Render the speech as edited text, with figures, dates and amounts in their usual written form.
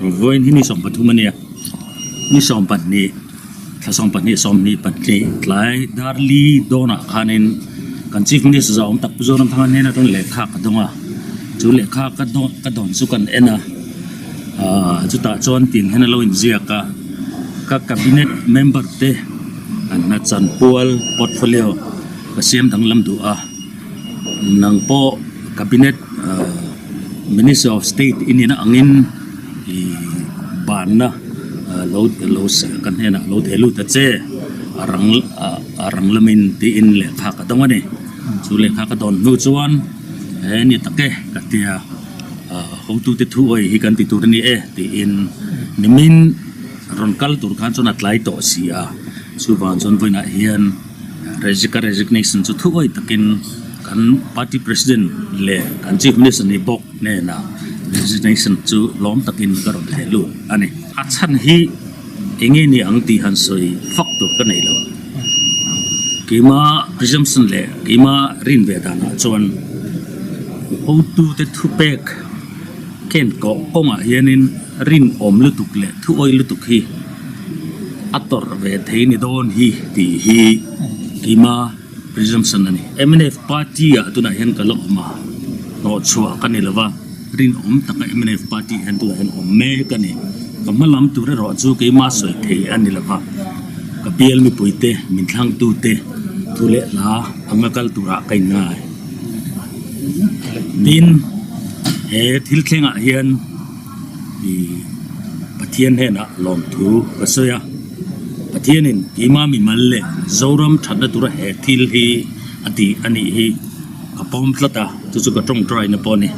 Vawiin hi ni 13 a nia, ni 12 thla 12 22 tlai dar li dawnah khanin kan Chief Minister zah awm tak Pu Zoramthanga hnen atang lehkha ka dawng a, chu lehkha ka dawn ka dawn chu kan en a, ahh chutah chuan tin hian a lo inziak a, ka cabinet member te an hna chanpual portfolio ka siam danglam duh a, nang pawh cabinet ahh. Minister of State i nihna angin ih banna lo lo ka hnenah lo theh lut ta che a rang a rang lamin tiin lehkha ka dawng a ni. Chu lehkha ka dawn hnu chuan he ni tak e ka tia ah hotute thu awih hi kan ti tur a ni e tiin nimin rawn kal tur khan chuan a tlai tawh si a chuvang chuan vawiinah hian. Ka resignation chu thuawih takin kan party president leh kan chief minister ni bawk hnenah resignation chu lawm takin ka rawn theh lut a ni. A chhan hi eng nge ni ang tih han sawi fak tur ka nei lo. Keima presumption leh keima rin ve danah chuan hotute thupek ken kawh kawngah hianin rinawm lutuk leh thuawih lutuk hi a tawrh ve thei ni dawn hi tih hi keima presumption a ni. Mnf party ah tunah hian ka la awm a, hnawhchhuah ka ni lova, rinawm taka mnf party hian tunah hian awm mek a ni. Ka hma lam tur erawh chu keima sawi thei a ni lova, ka bial mipuite, min thlangtute thu leh hla anga kal turah ka inngai. Tin, he thil thlengah hian. Ih Pathian hnenah lawmthu ka sawi a, Pathianin keimah mimal leh Zoram thatna tura he thil hi a tih a nih hi ka pawm tlat a, chu chu ka tawngtaina pawh a ni.